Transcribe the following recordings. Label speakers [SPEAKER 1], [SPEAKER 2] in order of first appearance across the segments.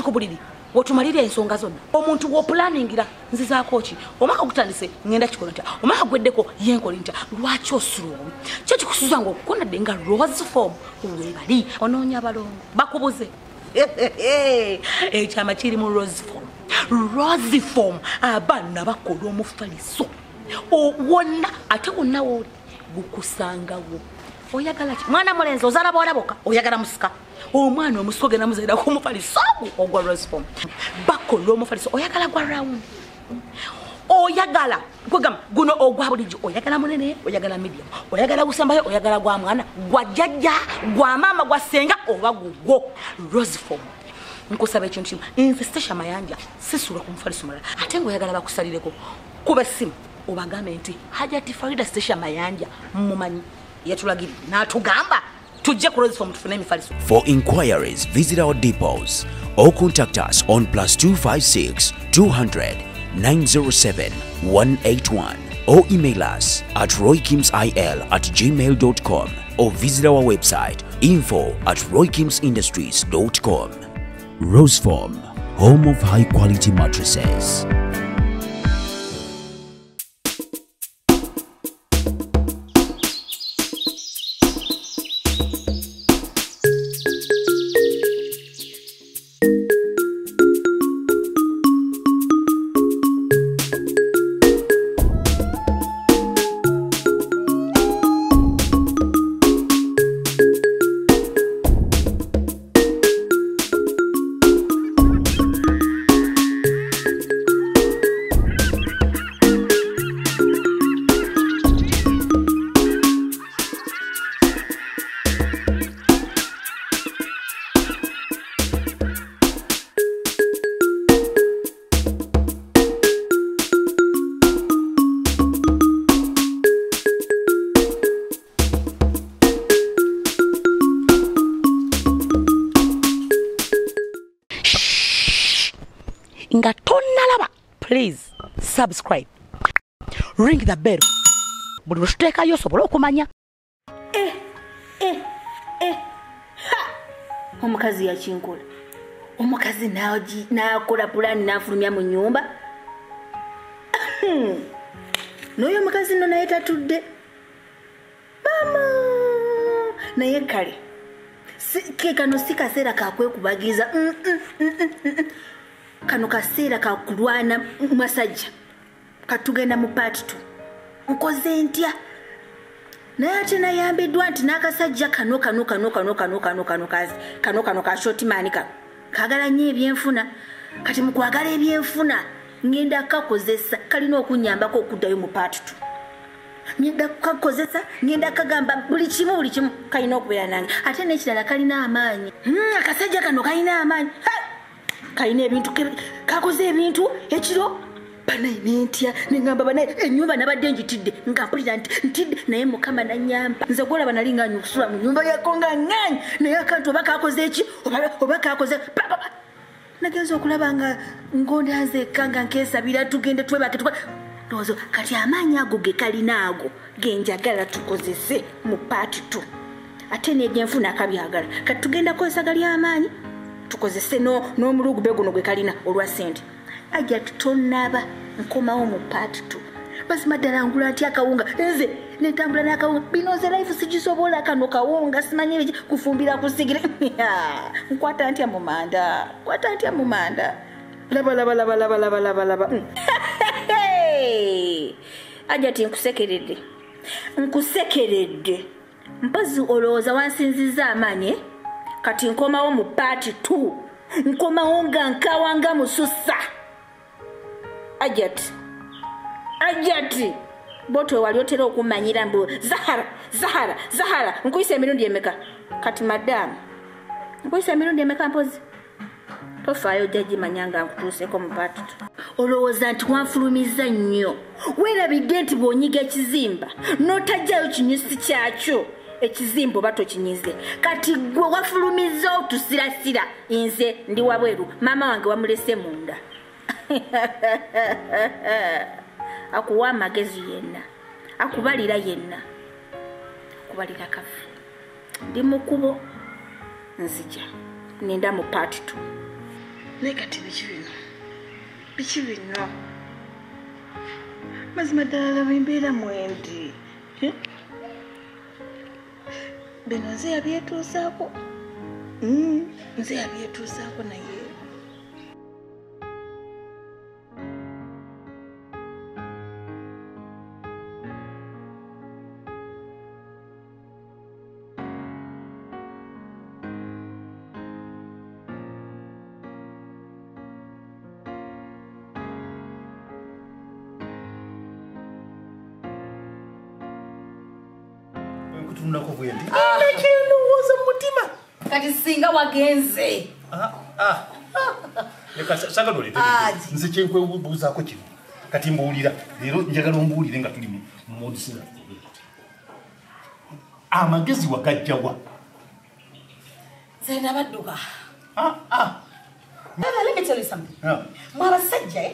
[SPEAKER 1] Nti ku buliri wotumalira ensonga zonna. Omuntu wo planningira nzizaako ki? Omwaka gutandise ngenda kikola ntya? Omwaka gweddeko yenkola ntya? Lwaki osula obubi? Ki ekikusuza ng'okukonadde nga Rose Form weebali? Onoonya abalongo bakubuze. Ekyama kiri mu Rose Form. Rose Form abaana bakola omufaliso wonna, ate wonna wooli gukusangawo. Oyagala ki? Mwana mulenzi ozaala bawala bokka, oyagala musika. Omwana omusika ogenda muzairako omufaliso ogwa Rose Form. Bakola omufaliso, oyagala gwa round, oyagala kwegamba guno ogwa bulijjo, oyagala munene, oyagala medium, oyagala gusembayo, oyagala gwa mwana, gwa jjajja, gwa maama, gwa ssenga oba gugwo. Rose Form. Nkusaba ekintu kimu, nze Stecia Mayanja sisula ku mufaliso mulala, ate ng'oyagala bakusalireko, kuba essimu obagambe nti Hajati Farida Stecia Mayanja mmumanyi, yatulagiridde n'atugamba tujje ku Rose Form tufune emifaliso.
[SPEAKER 2] For inquiries, visit our depots or contact us on +256 200 907 181 or email us at roykimsil@gmail.com or visit our website info@roykimsindustries.com. Rose Form, home of high quality mattresses.
[SPEAKER 1] Nga tonnalaba, please subscribe, ring the bell, buli lwe tuteekayo osobole okumanya.
[SPEAKER 3] Omukazi yakinkola, omukazi n'akola pulaani n'afulumya mu nnyumba. N'oyo omukazi nno naye tatudde maama, naye kale ke kano si kaseera kakwekubagiza. Kano kaseera kakulwana masajja. Katugenda mu part 2. Nkoze ntya? Naye ate nayambiddwa nti n'akasajja kano kano kano kano kano kano kano kazi kano kano ka short man kano kaagala nnyo ebyenfuna. Kati mu kwagala ebyenfuna ngenda kakozesa, kalina okunnyambako okuddayo mu part 2. Ngenda kakozesa, ngenda kagamba buli kimu buli kimu kalina okubeera nange. Ate n'ekirala kalina amaanyi. Akasajja kano kalina amaanyi. Kalina ebintu, kakoze ebintu ekiro banaye nentya nengamba banaye ennyumba nabadde njitidde nga mpulira nti ntidde, naye Mukama nannyamba. Nze gwolaba nali nganya okusula mu nnyumba yako nga ŋŋaanyi, naye akantu oba kakoze eki oba kakoze papapa. Nagenza okulaba nga ngonda nzekka nga nkeesabira tugende twebake ndowooza kati amaanyi ago ge kalina ago ge njagala tukozese mu part 2. Ate n'ebyenfuna akabyagala kati tugenda kukozesa gali amaanyi tukozese n'omulugube guno gwe kalina olwa ssente. Ajja tutonaba nkomawo mu part 2. Mazima ddala ngula ntya akawunga, nze nentambula n'akawunga bino nze life sigisobola. Kano kawunga simanyi biki kufumbira kusigire. Nkwata ntya mu manda, nkwata ntya mu manda. Laba laba laba laba laba laba laba. Ajja ti nkusekeredde, nkusekeredde. Mpozi olowooza wansinzizza amaanyi. Kati nkomawo mu part 2. Nkomawo nga nkawa nga mususa. Ajati, Ajati, boto wali otera okumanyira mbu Zahara, Zahara, Zahara. Nkuyisa emirundi emeka? Kati madamu, nkuyisa emirundi emeka mpozi? Tofaayo ojja gimanya nga nkutuuseeko mu part 2. Olowooza nti wanfulumiza nnyo. Weerabidde nti bw'onyiga ekizimba n'otaggyayo kinyusi kyakyo, ekizimba oba tokinyize. Kati gwe wafulumizza otusirasira, nze ndi wabweru, maama wange wamulese munda. Akuwa amagezi yenna, akubalira yenna, akubalira kafu. Ndi mu kkubo nzija, nenda mu part 2.
[SPEAKER 4] Naye kati biki bino? Biki bino? Mazima ddala laba embeera mwendi. Bino nze yabyetuusaako. Nze yabyetuusaako naye.
[SPEAKER 5] Nkutunulako bwe ndi.
[SPEAKER 1] Ndowooza mu mutima. Kati singa wagenze.
[SPEAKER 5] Leka saagala oleete. Nze kye nkwebuuzaako kino. Kati mbuulira. Leero njagala ombuulire nga tuli mu modusera. Amagezi wagajja wa?
[SPEAKER 1] Nze nabadduka. Let me tell you something. Mwe abasajja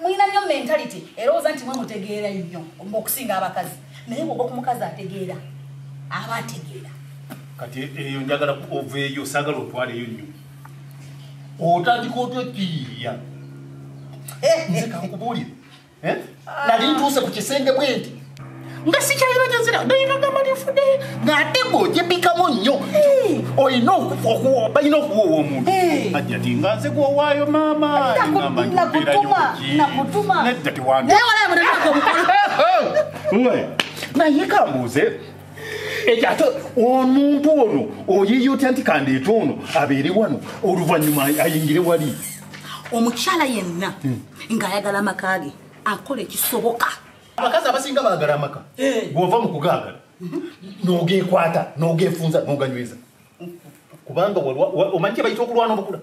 [SPEAKER 1] mulina nnyo mentality erowooza nti mwe mutegeera nnyo okusinga abakazi. Naye bw'oba ku mukazi ategeera, aba ategeera.
[SPEAKER 5] Kati eyo njagala oveeyo, saagala otwaleyo nnyo. Otandika otya okiyiiya? Nze kankubuulire. Nali ntuuse ku kisenge bwe nti nga sikyalina gye nzira, naye ngagamba nfudde ng'ate ng'ogyebikamu nnyo. Olina balina okuwoowa omuntu. Ajja ti nga nze gw'owaayo maama.
[SPEAKER 1] Nakutuma.
[SPEAKER 5] Nedda tewandi.
[SPEAKER 1] Naye walayi mutegeera omukolo.
[SPEAKER 5] Naye kambuuze ekyo ate omuntu ono oyiiya otya nti kandeete ono abeere wano oluvannyuma ayingire wali?
[SPEAKER 1] Omukyala yenna ng'ayagala amaka ge akola ekisoboka.
[SPEAKER 5] Abakazi abasinga baagala amaka. Bw'ova mu kugaagala n'ogeekwata n'ogeefunza n'oganyweza. Kubanga omanyi kye bayita okulwana obukula?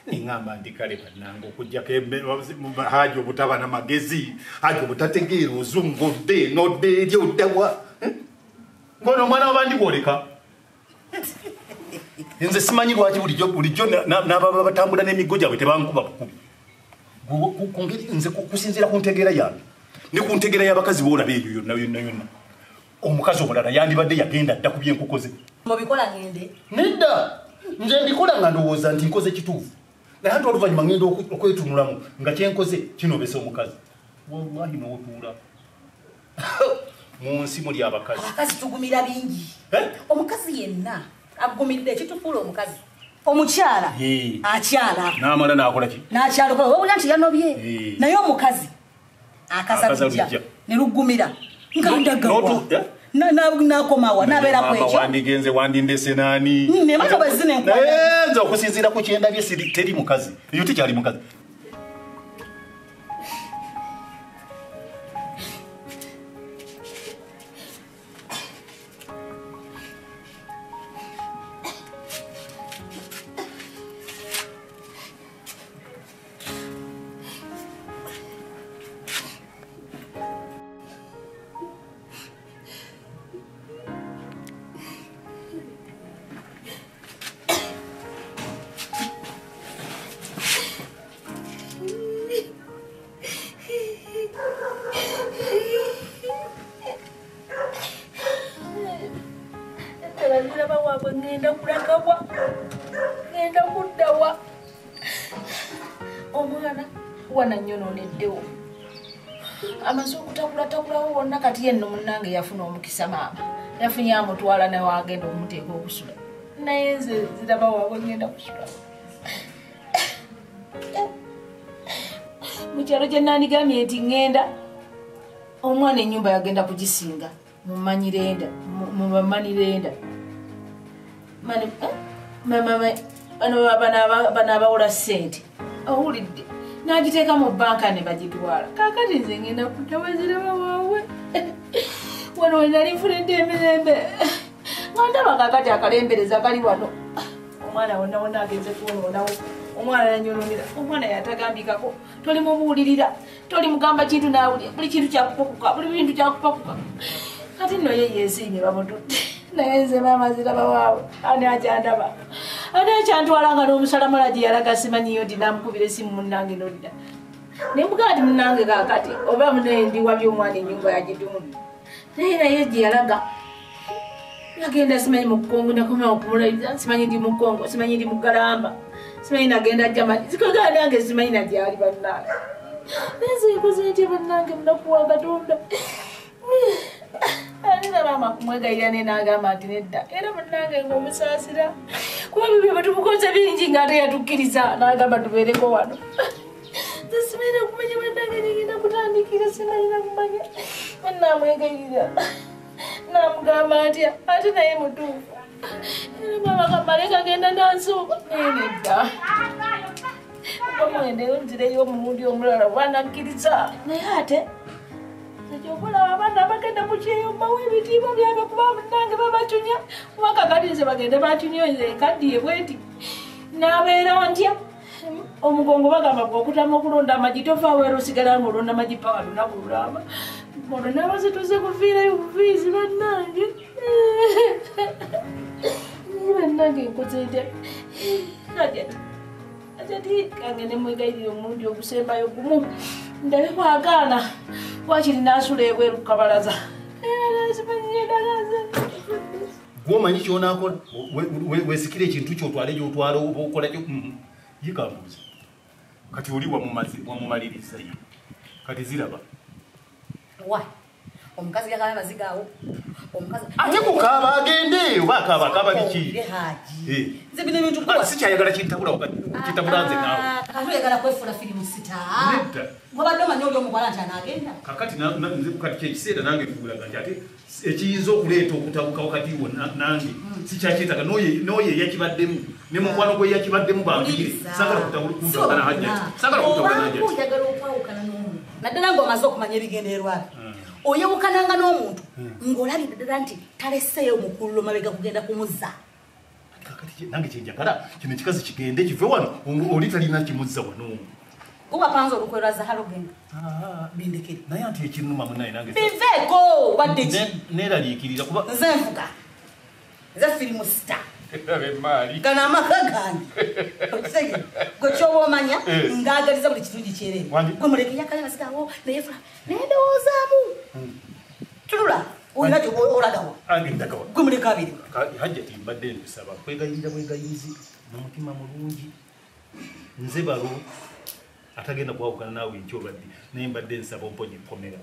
[SPEAKER 5] Ningamba ndi kale bannange okuggyako Haji obutaba na magezi, Haji obutategeera ozungu odde n'odda eri oddawa. Ngono omwana w'abandi bw'oleka. Nze simanyi lwaki bulijjo n'ababa batambula n'emiggo gyabwe tebankuba bukubi. Nze kusinziira ku ntegeera yange ne ku ntegeera y'abakazi b'olaba eyo yonna yonna yonna. Omukazi omulala yandibadde yagenda dda ku byenkukoze.
[SPEAKER 1] Mubikola ngende?
[SPEAKER 5] Nedda! Nze mbikola nga ndowooza nti nkoze kituufu. Naye ate oluvannyuma ngenda okwetunulamu nga kyenkoze kinobesa omukazi. Wallahi n'otuula. Mu nsi muli abakazi.
[SPEAKER 1] Abakazi tugumira bingi. Omukazi yenna agumidde ekitufuula omukazi. Omukyala akyala.
[SPEAKER 5] N'amala n'akola ki?
[SPEAKER 1] N'akyala okola. Wabula nti yanobye. Naye omukazi akaza lujja ne lugumira. Nga ndagawa. Nakomawa nabeera ku ekyo.
[SPEAKER 5] Wandigenze wandindese nani?
[SPEAKER 1] Ne bato bazine nkwata.
[SPEAKER 5] Nze okusinziira ku kyendabye teri mukazi. Eyo tekyali mukazi.
[SPEAKER 6] Amaze okutakulatakulawo wonna kati yenno munnange yafuna omukisa maama. Yafunye amutwala naye agenda okumuteeka okusula. Naye nze ziraba waabwe ngenda kusula. Mu kyalo gye nandigambye nti ŋŋenda, omwana ennyumba yagenda kugisinga mumanyirenda, mubamanirenda. Bano abawola ssente owulidde. N'agiteeka mu bbanka ne bagitwala. Kaakati nze ngenda kudda ziraba waabwe. Wano we nali nfunidde emirembe. Nga ndaba kaakati akalembereza kali wano. Omwana wonna wonna agenze kwonoonawo. Omwana nanyonoonera. Omwana yatagambikako. Tolimubuulirira. Tolimugamba kintu n'awulira. Buli kintu kyakupakuka. Buli bintu kyakupakuka. Kati nno ye yeesiimye bamututte. Naye nze maama ziraba waabwe. Ani akyandaba? Ani akyantwala nga n'omusalamala gye yalaga simanyiyo nti naamukubira essimu munnange nodda. Ne mugamba nti munnange kaakati oba munaye ndi wabye omwana ennyumba yagitunda. Naye naye gye yalaga yagenda simanyi mu Kongo, nakoma okumulabiriza simanyi ndi mu Kongo, simanyi ndi mu Galamba. Simanyi nagenda Germany. Zikogana nange simanyi na gyali bannange. Nze nkoze ntya bannange munaku wa Katonda. Alina maama kumwegayirira ne n'agamba nti nedda. Era bannange ng'omusaasira. Kuba bibyo bwe tumukoze bingi ng'ate yatukkiriza n'agamba tubeereko wano. Nze simanyi na kumanya bannange ngenda kutandikira simanyi na kumanya. Namwegayirira. Namugamba atya ate naye mutuufu. Era maama kamale kagenda n'ansuuba naye nedda. Oba mwendeyo nzireyo omulundi omulala bw'anakkiriza. Naye ate ekyokulaba abaana bagenda ku kyeyo mbawa ebitiibwa byabwe kuba bannange babacunya. Kuba kakati nze bagende bacunya nze nkaddiye bweti. N'abeera ntya? Omugongo bagamba bw'okutama okulonda amagi tovaawo era osigala ng'olonda amagi paka lunaku lulamba. Olwo n'abaze tuze kuviirayo buviizi bannange. Bannange nkoze ntya? Ati kangende mwegayirire omulundi ogusembayo gumu. Ndabe bw'agaana wakiri n'asula ebweru ku kabalaza.
[SPEAKER 5] Gw'omanyi ky'onaakola weesikire ekintu ky'otwale gy'otwala oba okola kyo. Ye kambuuze. Kati oli wamumaliriza ye. Kati ziraba.
[SPEAKER 1] Why? Omukazi yakaaba amaziga awo. Omukazi
[SPEAKER 5] ate kukaaba agende oba akaaba akaaba biki?
[SPEAKER 1] Haji. Nze bino ebintu nkuwa.
[SPEAKER 5] Sikyayagala kintabula kitabula nze naawe.
[SPEAKER 1] Kati oyagala kwefuula firimu sita.
[SPEAKER 5] Nedda.
[SPEAKER 1] Gw'obadde omanyi oli omuwala nti anaagenda.
[SPEAKER 5] Kakati nze kati kyekiseera nange nkugulaga nti ate ekiyinza okuleeta okutabuka wakati wo nange sikyakyetaaga n'oyo eyakibaddemu ne mukwano gwe eyakibaddemu bambigire. Saagala kutabula Hajjati. Saagala kutabula Hajjati.
[SPEAKER 1] Oba oyagala okwawukana n'omuntu. Naddala ng'omaze okumanya ebigendererwa bye. Oyawukananga n'omuntu ng'olabye ddala nti taleseeyo mukululo mabega kugenda kumuzza.
[SPEAKER 5] Kakati nange kyenjagala kino ekikazi kigende kive wano oli talina kimuzza wano.
[SPEAKER 1] Kuba panza olukwero lwa Zahara ogenda. Bindekere.
[SPEAKER 5] Naye anti ekinnuma munnaye nange.
[SPEAKER 1] Biveeko obadde ki?
[SPEAKER 5] Neeraliikirira kuba
[SPEAKER 1] nze nfuga. Nze firimu sita.
[SPEAKER 5] Gano
[SPEAKER 1] amaka gange. Okitegedde? Gwe ky'oba omanya ngaagaliza buli kirungi kyereere. Gwe muleke yakale amaziga awo naye fula naye ndowoozaamu. Tunula olina olagawa.
[SPEAKER 5] Ndagawa.
[SPEAKER 1] Gwe muleke abiri.
[SPEAKER 5] Hajjati mbadde nkusaba kwegayirira bwegayirizi n'omutima mulungi. Nze balo atagenda kwawukana naawe enkya obadde naye mbadde nsaba omponye ekkomera.